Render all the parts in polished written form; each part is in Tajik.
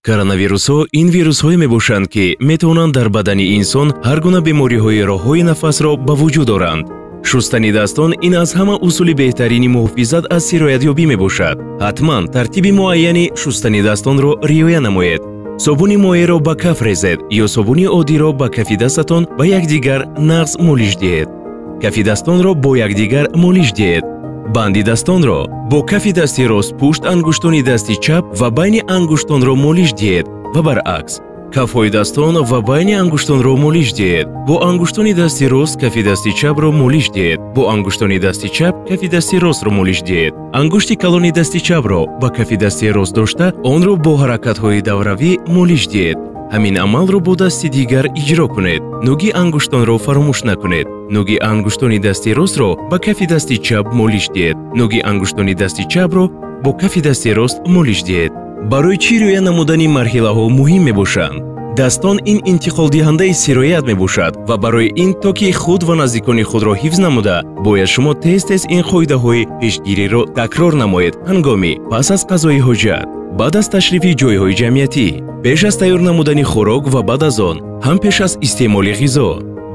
Коронавирусҳо ин вирусҳое мебошанд, ки метавонанд дар бадани инсон ҳар гуна бемориҳои роҳҳои нафасро ба вуҷуд оранд. Шустани дастон ин аз ҳама усули беҳтарини муҳофизат аз сироятёбӣ мебошад. Ҳатман тартиби муайяни шустани дастонро риоя намоед. Собуни моеъро ба каф резед ё собуни оддиро ба кафи дастатон ба якдигар нағз молиш диҳед. Кафи дастонро бо якдигар молиш диҳед. Банди дастонро бо кафи дасти рост пушт ангуштони дасти чап ва байни ангуштонро молиш диҳед ва баръакс. Кафҳои дастон ва байни ангуштонро молиш диҳед. Бо ангуштони дасти рост кафи дасти чапро молиш диҳед. Бо ангуштони дасти чап кафи дасти ростро молиш диҳед. Ангушти калони дасти чапро ба кафи дасти рост дошта, онро бо ҳаракатҳои давравӣ молиш диҳед. Ҳамин амалро бо дасти дигар иҷро кунед. Нуги ангуштонро фаромӯш накунед. Нуги ангуштони дасти ростро ба кафи дасти чап молиш диҳед. Нуги ангуштони дасти чапро бо кафи дасти рост молиш диҳед. Барои чӣ риоя намудани марҳилаҳо муҳим мебошанд? Дастон ин интиқолдиҳандаи сироят мебошад ва барои ин то ки худ ва наздикони худро ҳифз намуда, бояд шумо тез-тез ин қоидаҳои пешгириро такрор намоед ҳангоми пас аз қазои ҳоҷат, баъд аз ташрифи ҷойҳои ҷамъиятӣ, пеш аз тайёр намудани хӯрок ва баъд аз он, ҳам пеш аз истеъмоли ғизо,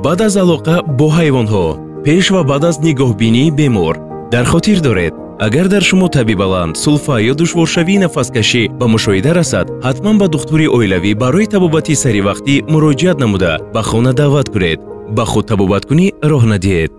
баъд аз алоқа бо ҳайвонҳо, пеш ва баъд аз нигоҳбинии бемор. Дар хотир доред, агар дар шумо таби баланд, сулфа ё душворшавии нафаскашӣ ба мушоҳида расад, ҳатман ба духтури оилавӣ барои табобати саривақтӣ муроҷиат намуда, ба хона даъват кунед. Ба худ табобаткунӣ роҳ надиҳед.